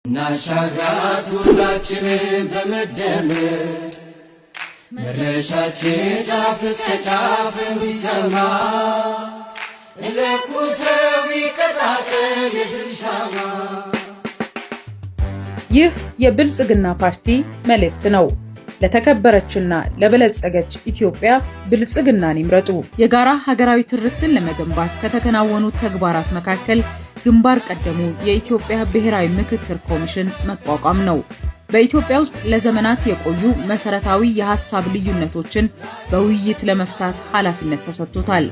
እናሻግራት ሁላችንም በመደመር፣ መድረሻችን ጫፍ እስከ ጫፍ እንዲሰማ፣ እንለኩሰው ይቀጣጠል የድል ሻማ። ይህ የብልጽግና ፓርቲ መልእክት ነው። ለተከበረችና ለበለጸገች ኢትዮጵያ ብልጽግናን ይምረጡ። የጋራ ሀገራዊ ትርክትን ለመገንባት ከተከናወኑት ተግባራት መካከል ግንባር ቀደሙ የኢትዮጵያ ብሔራዊ ምክክር ኮሚሽን መቋቋም ነው። በኢትዮጵያ ውስጥ ለዘመናት የቆዩ መሰረታዊ የሀሳብ ልዩነቶችን በውይይት ለመፍታት ኃላፊነት ተሰጥቶታል።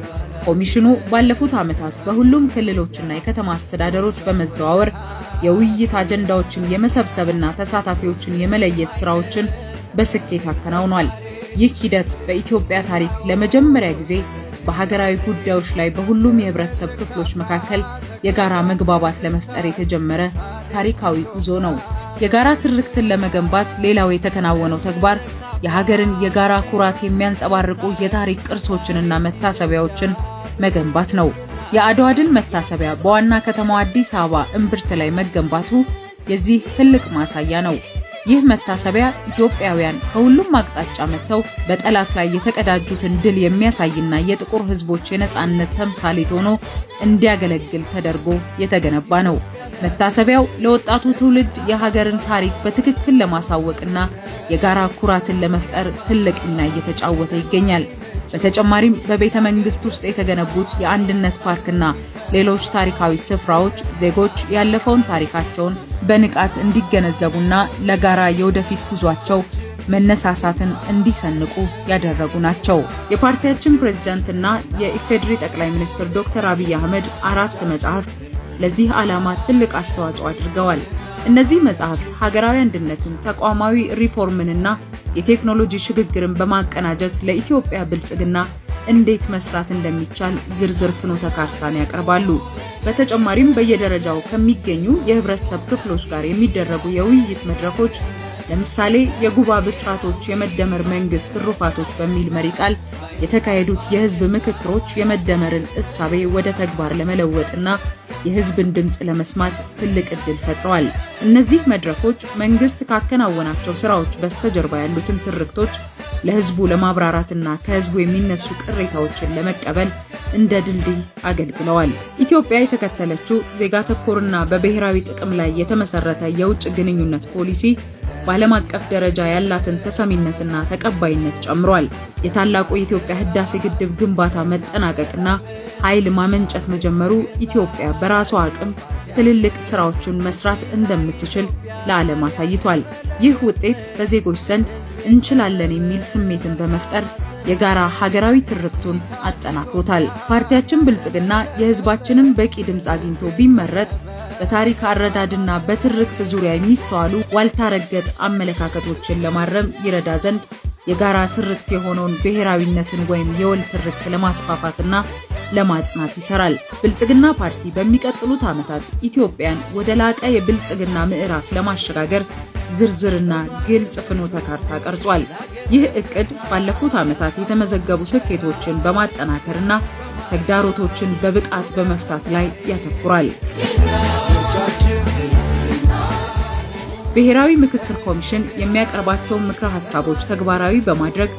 ኮሚሽኑ ባለፉት ዓመታት በሁሉም ክልሎችና የከተማ አስተዳደሮች በመዘዋወር የውይይት አጀንዳዎችን የመሰብሰብና ተሳታፊዎችን የመለየት ስራዎችን በስኬት አከናውኗል። ይህ ሂደት በኢትዮጵያ ታሪክ ለመጀመሪያ ጊዜ በሀገራዊ ጉዳዮች ላይ በሁሉም የህብረተሰብ ክፍሎች መካከል የጋራ መግባባት ለመፍጠር የተጀመረ ታሪካዊ ጉዞ ነው። የጋራ ትርክትን ለመገንባት ሌላው የተከናወነው ተግባር የሀገርን የጋራ ኩራት የሚያንጸባርቁ የታሪክ ቅርሶችንና መታሰቢያዎችን መገንባት ነው። የአድዋ ድል መታሰቢያ በዋና ከተማዋ አዲስ አበባ እምብርት ላይ መገንባቱ የዚህ ትልቅ ማሳያ ነው። ይህ መታሰቢያ ኢትዮጵያውያን ከሁሉም አቅጣጫ መጥተው በጠላት ላይ የተቀዳጁትን ድል የሚያሳይና የጥቁር ሕዝቦች የነጻነት ተምሳሌት ሆኖ እንዲያገለግል ተደርጎ የተገነባ ነው። መታሰቢያው ለወጣቱ ትውልድ የሀገርን ታሪክ በትክክል ለማሳወቅና የጋራ ኩራትን ለመፍጠር ትልቅ ሚና እየተጫወተ ይገኛል። በተጨማሪም በቤተ መንግስት ውስጥ የተገነቡት የአንድነት ፓርክና ሌሎች ታሪካዊ ስፍራዎች ዜጎች ያለፈውን ታሪካቸውን በንቃት እንዲገነዘቡና ለጋራ የወደፊት ጉዟቸው መነሳሳትን እንዲሰንቁ ያደረጉ ናቸው። የፓርቲያችን ፕሬዝዳንትና የኢፌዴሪ ጠቅላይ ሚኒስትር ዶክተር አብይ አህመድ አራት መጽሐፍት ለዚህ ዓላማ ትልቅ አስተዋጽኦ አድርገዋል። እነዚህ መጽሐፍት ሀገራዊ አንድነትን፣ ተቋማዊ ሪፎርምንና የቴክኖሎጂ ሽግግርን በማቀናጀት ለኢትዮጵያ ብልጽግና እንዴት መስራት እንደሚቻል ዝርዝር ፍኖተ ካርታን ያቀርባሉ። በተጨማሪም በየደረጃው ከሚገኙ የህብረተሰብ ክፍሎች ጋር የሚደረጉ የውይይት መድረኮች፣ ለምሳሌ የጉባ ብስራቶች የመደመር መንግስት ትሩፋቶች በሚል መሪ ቃል የተካሄዱት የህዝብ ምክክሮች፣ የመደመርን እሳቤ ወደ ተግባር ለመለወጥና የህዝብን ድምፅ ለመስማት ትልቅ ዕድል ፈጥረዋል። እነዚህ መድረኮች መንግስት ካከናወናቸው ስራዎች በስተጀርባ ያሉትን ትርክቶች ለህዝቡ ለማብራራትና ከህዝቡ የሚነሱ ቅሬታዎችን ለመቀበል እንደ ድልድይ አገልግለዋል። ኢትዮጵያ የተከተለችው ዜጋ ተኮርና በብሔራዊ ጥቅም ላይ የተመሰረተ የውጭ ግንኙነት ፖሊሲ በዓለም አቀፍ ደረጃ ያላትን ተሰሚነትና ተቀባይነት ጨምሯል። የታላቁ የኢትዮጵያ ህዳሴ ግድብ ግንባታ መጠናቀቅና ኃይል ማመንጨት መጀመሩ ኢትዮጵያ በራሷ አቅም ትልልቅ ስራዎችን መስራት እንደምትችል ለዓለም አሳይቷል። ይህ ውጤት በዜጎች ዘንድ እንችላለን የሚል ስሜትን በመፍጠር የጋራ ሀገራዊ ትርክቱን አጠናክሮታል። ፓርቲያችን ብልጽግና የህዝባችንን በቂ ድምፅ አግኝቶ ቢመረጥ በታሪክ አረዳድና በትርክት ዙሪያ የሚስተዋሉ ዋልታ ረገጥ አመለካከቶችን ለማረም ይረዳ ዘንድ የጋራ ትርክት የሆነውን ብሔራዊነትን ወይም የወል ትርክት ለማስፋፋትና ለማጽናት ይሰራል። ብልጽግና ፓርቲ በሚቀጥሉት ዓመታት ኢትዮጵያን ወደ ላቀ የብልጽግና ምዕራፍ ለማሸጋገር ዝርዝርና ግልጽ ፍኖተ ካርታ ቀርጿል። ይህ እቅድ ባለፉት ዓመታት የተመዘገቡ ስኬቶችን በማጠናከርና ተግዳሮቶችን በብቃት በመፍታት ላይ ያተኩራል። ብሔራዊ ምክክር ኮሚሽን የሚያቀርባቸውን ምክረ ሀሳቦች ተግባራዊ በማድረግ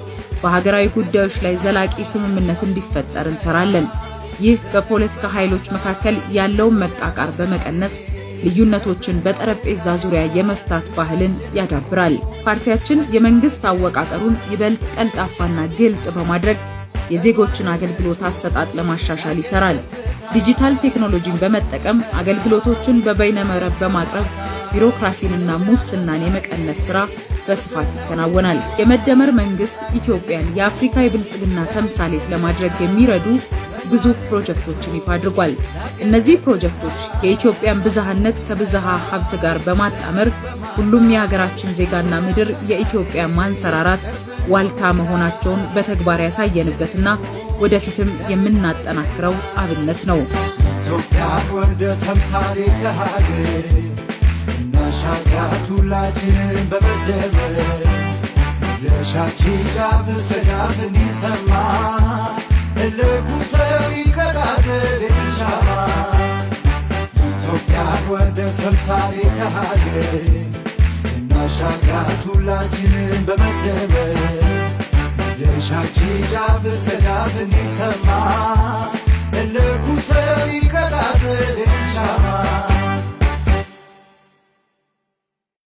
በሀገራዊ ጉዳዮች ላይ ዘላቂ ስምምነት እንዲፈጠር እንሰራለን። ይህ በፖለቲካ ኃይሎች መካከል ያለውን መቃቃር በመቀነስ ልዩነቶችን በጠረጴዛ ዙሪያ የመፍታት ባህልን ያዳብራል። ፓርቲያችን የመንግስት አወቃቀሩን ይበልጥ ቀልጣፋና ግልጽ በማድረግ የዜጎችን አገልግሎት አሰጣጥ ለማሻሻል ይሰራል። ዲጂታል ቴክኖሎጂን በመጠቀም አገልግሎቶችን በበይነመረብ በማቅረብ ቢሮክራሲንና ሙስናን የመቀነስ ስራ በስፋት ይከናወናል። የመደመር መንግስት ኢትዮጵያን የአፍሪካ የብልጽግና ተምሳሌት ለማድረግ የሚረዱ ግዙፍ ፕሮጀክቶችን ይፋ አድርጓል። እነዚህ ፕሮጀክቶች የኢትዮጵያን ብዝሃነት ከብዝሃ ሀብት ጋር በማጣመር ሁሉም የሀገራችን ዜጋና ምድር የኢትዮጵያ ማንሰራራት ዋልታ መሆናቸውን በተግባር ያሳየንበትና ወደፊትም የምናጠናክረው አብነት ነው። ኢትዮጵያ ወርደ ተምሳሌተ ሀገር፣ እናሻግራት ሁላችንም በመደመር፣ መድረሻችን ጫፍ እስከ ጫፍ እንዲሰማ፣ እንለኩሰው ይቀጣጠል የድል ሻማ። ኢትዮጵያን ወደ ተምሳሌተ ሀገር እናሻግራት ሁላችንን በመደመር። መድረሻችን ጫፍ እስከ ጫፍ እንዲሰማ እልኩ ሰው ይቀጣጥል።